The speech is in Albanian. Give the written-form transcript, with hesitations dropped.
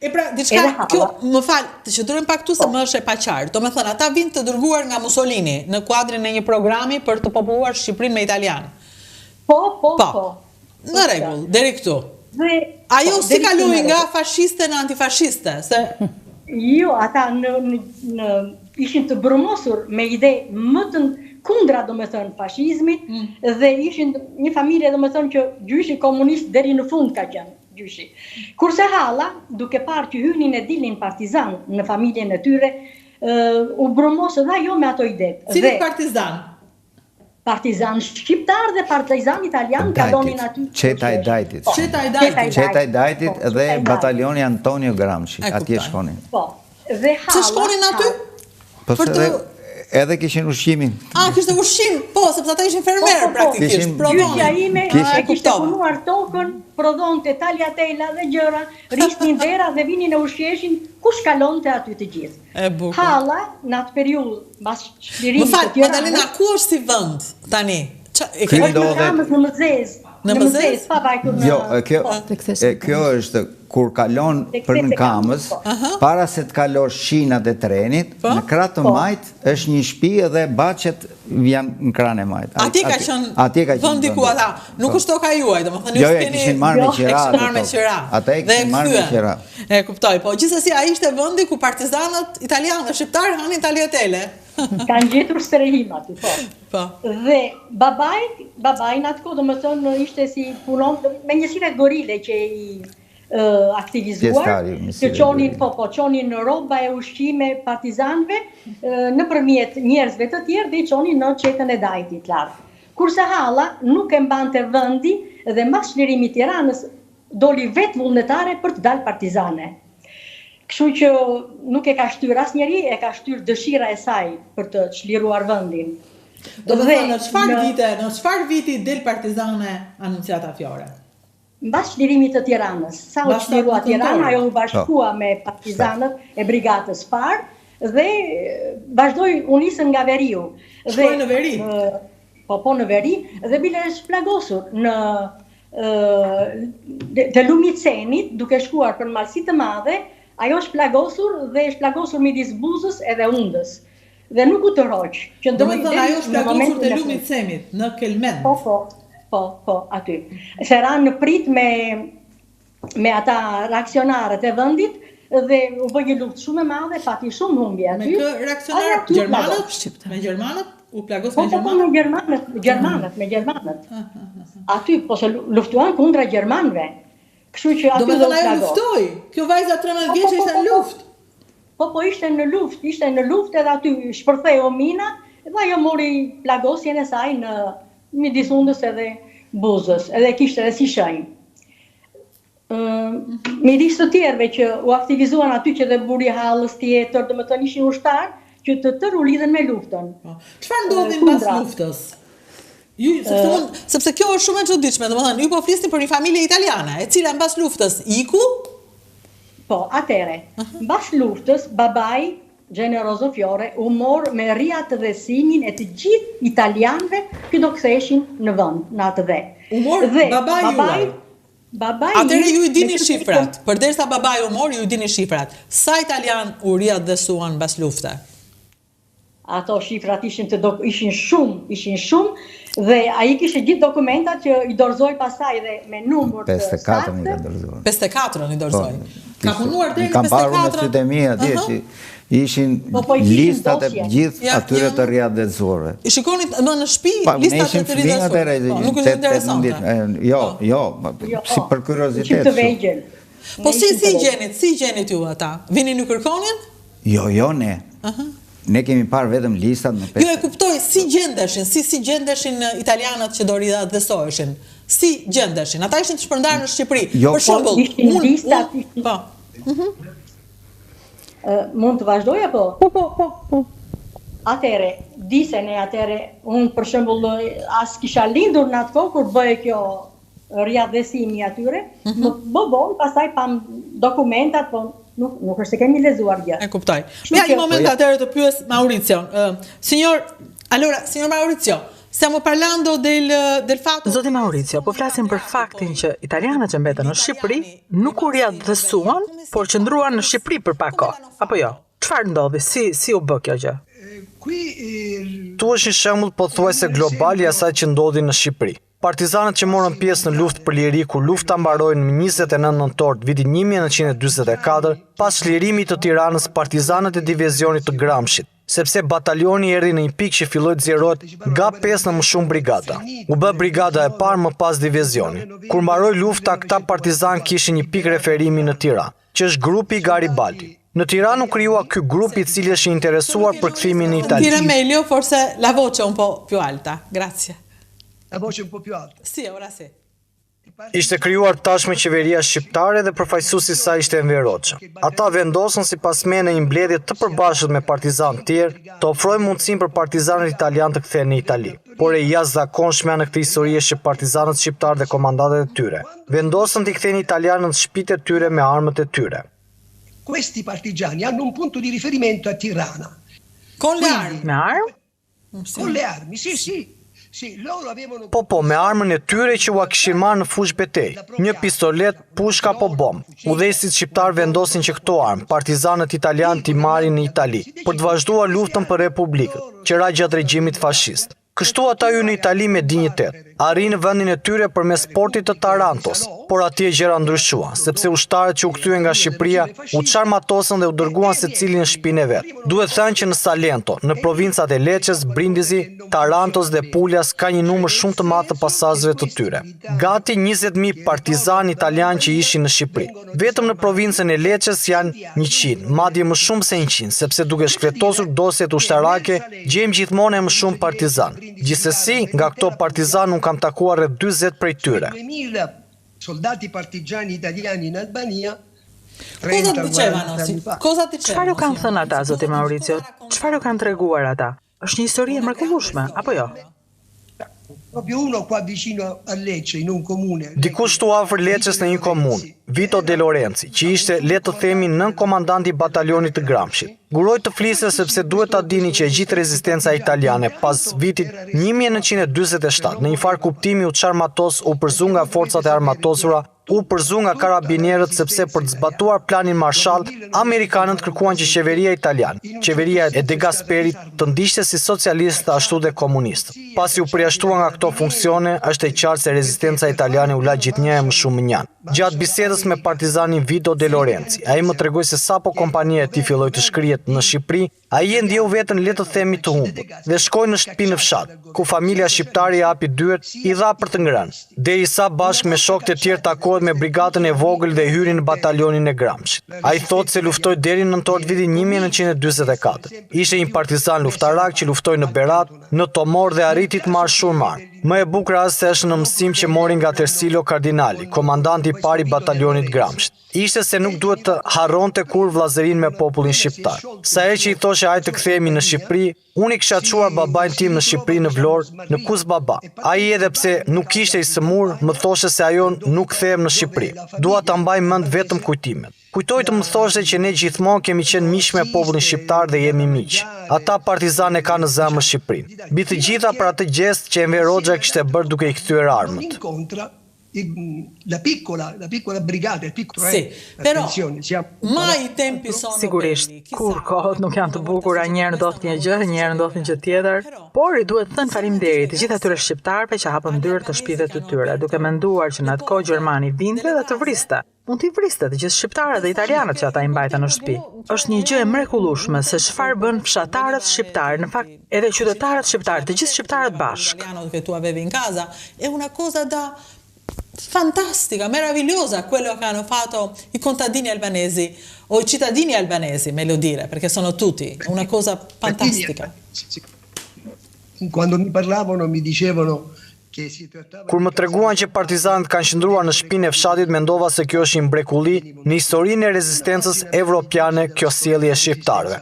E pra, diçka, kjo, më fal, të qëndrojmë pak këtu se po. më është e paqartë. Domethënë, ata vijnë të dërguar nga Mussolini në kuadrin e një programi për të populluar Shqipërinë me italianë. Po, po, po. po. Në rregull, deri këtu. Dhe, Ajo po, si kaloi nga fashiste në antifashiste, se... Jo, ata në, në, në, ishin të brumosur me ide më të kundra, domethënë, fashizmit, mm. dhe ishin një familje, domethënë, që gjyshi komunist deri në fund ka qenë gjyshi. Kurse halla, duke parë që hynin e dilnin partizanë në familjen e tyre, u brumos edhe ajo me ato idetë. Cilët partizanë? Partizanë shqiptarë dhe partizanë italianë kalonin aty. Çeta e Dajtit. Po. Çeta e Dajtit. Çeta e Dajtit po, dhe batalioni Antonio Gramsci, atje shkonin. Po. Dhe halla. Pse shkonin aty? Po se edhe, edhe kishin ushqimin. A, kishte ushqim, po, sepse ata ishin fermerë, po, po, po. praktikisht, kishin, prodhonin. Gjyshja ime kishin, kishte punuar tokën, prodhonte taljatela dhe gjëra, rrisnin derra dhe vinin e ushqeheshin, kush kalonte aty të gjithë. E bukur. Halla, në atë periudhë, mbas çlirimit të Tiranës. Më fal, Madalena, ku është si vend tani? Ça, e ke në Kamëz, në Mëzez. Në Mëzez, pa vajtur në Jo, kjo po. e kjo është kur kalon për në Kamëz, po. para se të kalosh shinat e trenit, po? në krah të po. majtë është një shtëpi edhe bahçet janë në krahun e majtë. Atje ka qenë atje ka qenë vendi ku ata, nuk po. është toka juaj, domethënë ju jo, jo, kishin marrë me jo, qira. Kishin marrë me qira. Ata e kishin marrë me qira. E kuptoj, po gjithsesi ai ishte vendi ku partizanët italianë dhe shqiptarë hanin tagliatelle. Kanë gjetur strehim aty, po. Po. Dhe babai, babai në atë kohë, domethënë ishte si punon me njësitë gorile që i aktivizuar, që çonin, po, po, çonin rroba e ushqime partizanëve nëpërmjet njerëzve të tjerë dhe i çonin në çetën e Dajtit lart. Kurse halla nuk e mbante vendi dhe mbas çlirimit të Tiranës Doli vetë vullnetare për të dalë partizane. Kështu që nuk e ka shtyrë asnjeri, e ka shtyrë dëshira e saj për të çliruar vendin. Domethënë në çfarë vite, në çfarë viti del partizane Anunciata Fiore? Mbas çlirimit të Tiranës. Sa u çlirua Tirana, ajo u bashkua me partizanët e brigadës parë dhe vazhdoi u nisën nga veriu. Shkoi në veri. Po po në veri dhe bile është plagosur në te lumi i Cenit, duke shkuar për Malësi të Madhe, ajo është plagosur dhe është plagosur midis buzës edhe hundës. Dhe nuk u tërhoq. Domethënë ajo është plagosur te lumi i Cenit, në Kelmend. Po, po, po, po, aty. Se ranë në pritë me me ata reaksionarët e vendit dhe u bë një luftë shumë e madhe, pati shumë humbje aty. Me kë reaksionar? Gjermanët? Me gjermanët? U plagos po, me po, po, me gjermanët, gjermanët, me gjermanët. Aty, po se luftuan kundra gjermanëve. Kështu që aty do të ajo luftoi. Kjo vajza 13 po, vjeç ishte në luftë. Po, po ishte në luftë, ishte në luftë edhe aty shpërtheu mina dhe ajo mori plagosjen e saj në midis hundës edhe buzës, edhe kishte edhe si shenjë. Midis të tjerëve që u aktivizuan aty që dhe burri i hallës tjetër, domethënë ishin ushtarë që të tërë u lidhën me luftën. Po. Çfarë ndodhi mbas luftës? Ju, sepse unë, sepse kjo është shumë e çuditshme, domethënë ju po flisni për një familje italiane, e cila mbas luftës iku? Po, atëherë, mbas luftës babai Generoso Fiore u mor me riatdhesimin e të gjithë italianëve që do ktheheshin në vend, në atdhe. U mor dhe babai juaj. Babai Atëherë ju i dini shifrat. Përderisa babai u mor, ju i dini shifrat. Sa italianë u riatdhesuan mbas lufte? Ato shifrat ishin të dok ishin shumë, ishin shumë dhe ai kishte gjithë dokumentat që i dorëzoi pastaj dhe me numër të saktë. 54-ën i ka dorëzuar. 54-ën i dorëzoi. Po, ka punuar deri në 54-ën. Kam parë me sytë e mi atje që ishin po, po, listat e gjithë atyre të riatdhesuarve. I shikonit më në shtëpi listat e të riatdhesuarve. Po, nuk është interesante. Jo, po. jo, jo, si për kuriozitet. Ishim të vegjël. Po si si gjenit, si gjenit ju ata? Vinin ju kërkonin? Jo, jo ne. Ne kemi parë vetëm listat në pesë. Jo e kuptoj, si gjendeshin, si si gjendeshin italianët që do riatdhesoheshin. Si gjendeshin? Ata ishin të shpërndarë në Shqipëri. Jo, për po, shembull, ishin listat. Po. Mhm. Mund të vazhdoj apo? Po, po, po, po. Atëherë, di se ne atëherë, unë për shembull as kisha lindur në atë kohë kur bëhej kjo riatdhesimi i atyre, mm -hmm. më vonë pastaj pamë dokumentat, po nuk nuk është se kemi lexuar gjë. E kuptoj. Ja një moment po, atëherë të pyes Mauricion. Uh, signor, allora, signor Maurizio, Stiamo parlando del del fatto Zoti Maurizio, po flasim për faktin që italianët që mbetën në Shqipëri nuk u riatdhesuan, por qëndruan në Shqipëri për pak kohë, apo jo? Çfarë ndodhi? Si si u bë kjo gjë? Këtu është një shembull pothuajse global i asaj që ndodhi në Shqipëri. Partizanët që morën pjesë në luftë për liri kur lufta mbaroi më 29 nëntor të vitit 1944, pas çlirimit të Tiranës, partizanët e divizionit të Gramshit, sepse batalioni erdhi në një pikë që filloi të zgjerohet nga 5 në më shumë brigada. U bë brigada e parë më pas divizioni. Kur mbaroi lufta, këta partizanë kishin një pikë referimi në Tiranë, që është grupi i Garibaldit. Në Tiranë u krijua ky grup i cili është i interesuar për kthimin në Itali. Sentire meglio, forse la voce un po' più alta. Grazie. La voce un po' più alta. Sì, ora sì. Ishte krijuar tashmë qeveria shqiptare dhe përfaqësuesi i saj ishte Enver Hoxha. Ata vendosën sipas meje në një mbledhje të përbashkët me partizanë të tjerë, të ofrojnë mundësinë për partizanët italianë të kthehen në Itali. Por e jashtëzakonshmja në këtë histori është që partizanët shqiptarë dhe komandantët e tyre vendosën t'i kthejnë italianët në shtëpitë e tyre me armët e tyre. Questi partigiani hanno un punto di riferimento a Tirana. Con le armi. Me armë? Con le armi, sì, sì. Sì, loro avevano Po po, me armën e tyre që ua kishin marrë në fushëbetejë, një pistoletë, pushkë apo bombë. Udhëheqësit shqiptarë vendosin që këto armë, partizanët italianë t'i marrin në Itali, për të vazhduar luftën për Republikën, që ra gjatë regjimit fashist. Kështu ata hynë në Itali me dinjitet, arrijnë në vendin e tyre përmes portit të Tarantos, por atje gjërat ndryshuan, sepse ushtarët që u kthyen nga Shqipëria u çarmatosën dhe u dërguan secili në shtëpinë e vet. Duhet thënë që në Salento, në provincat e Lecces, Brindisi, Tarantos dhe Puljas ka një numër shumë të madh të pasardhësve të tyre. Gati 20.000 partizanë italianë që ishin në Shqipëri. Vetëm në provincën e Lecces janë 100, madje më shumë se 100, sepse duke shfletosur dosjet ushtarake, gjejmë gjithmonë e më shumë partizanë. Gjithsesi, nga këto partizanë unë kam takuar rreth 40 prej tyre. Soldati partigiani italiani in Albania Cosa dicevano? Cosa dicevano? Çfarë ju kanë thënë ata, zoti Maurizio? Çfarë ju kanë treguar ata? Është një histori e mrekullueshme, apo jo? Proprio uno qua vicino a Lecce, in un comune. Dikush këtu afër Lecces në një komunë, Vito De Lorenzi, që ishte, le të themi, nënkomandant i batalionit të Gramshit. Ngurroi të fliste sepse duhet ta dini që e gjithë rezistenca italiane pas vitit 1947 në një farë kuptimi u çarmatos, u përzu nga forcat e armatosura u përzu nga karabinierët sepse për të zbatuar planin Marshall, amerikanët kërkuan që qeveria italiane, qeveria e De Gasperit, të ndiqte si socialistët ashtu dhe komunistët. Pasi u përjashtua nga këto funksione, është e qartë se rezistenca italiane u la gjithnjë e më shumë mënjanë. Gjatë bisedës me partizanin Vito De Lorenzi, ai më tregoi se sapo kompania e tij filloi të shkrihet në Shqipëri, Ai e ndjeu veten le të themi të humbur dhe shkoi në shtëpi në fshat, ku familja shqiptare i hapi dyert, i dha për të ngrënë, derisa bashkë me shokët e tjerë takohet me brigadën e vogël dhe hyri në batalionin e Gramshit. Ai thotë se luftoi deri në nëntor të vitit 1944. Ishte një partizan luftarak që luftoi në Berat, në Tomor dhe arriti të marrë shumë armë. Më e bukura është se është në mësim që mori nga Tersilo Kardinali, komandanti i parë i batalionit Gramshit. Ishte se nuk duhet të harronte kurrë vëllazërinë me popullin shqiptar. Sa herë që i thoshe hajde të kthehemi në Shqipëri, unë i kisha çuar babain tim në Shqipëri në Vlorë, në Kuz Baba. Ai edhe pse nuk ishte i sëmurë, më thoshte se ajo nuk kthehem në Shqipëri. Dua ta mbaj mend vetëm kujtimet. Kujtoj të më thoshte që ne gjithmonë kemi qenë miq me popullin shqiptar dhe jemi miq. Ata partizanë e kanë në zemër Shqipërinë. Mbi të gjitha për atë gjest që Enver Hoxha kishte bërë duke i kthyer armët. La piccola, la piccola brigata, il piccolo Sì, però mai i tempi sono Sigurisht, belli, chissà. kur kohët nuk janë të bukura, një herë ndodh një gjë, një herë ndodh një gjë tjetër, por i duhet thënë faleminderit të gjithë atyre shqiptarëve që hapën dyert e shtëpive të tyre, duke menduar që në atë kohë gjermani vinte dhe të vriste. Mund t'i vriste të gjithë shqiptarët dhe italianët që ata i mbajtën në shtëpi. Është një gjë e mrekullueshme se çfarë bënë fshatarët shqiptarë, në fakt edhe qytetarët shqiptarë, të gjithë shqiptarët bashkë. Italiano che tu avevi in casa, è una cosa da fantastica, meravigliosa quello che hanno fatto i contadini albanesi o i cittadini albanesi, meglio dire, perché sono tutti, è una cosa fantastica. Quando mi parlavano mi dicevano Kur më treguan që partizanët kanë qëndruar në shtëpinë e fshatit mendova se kjo është një mbrekulli në historinë e rezistencës evropiane kjo sjellje e shqiptarëve.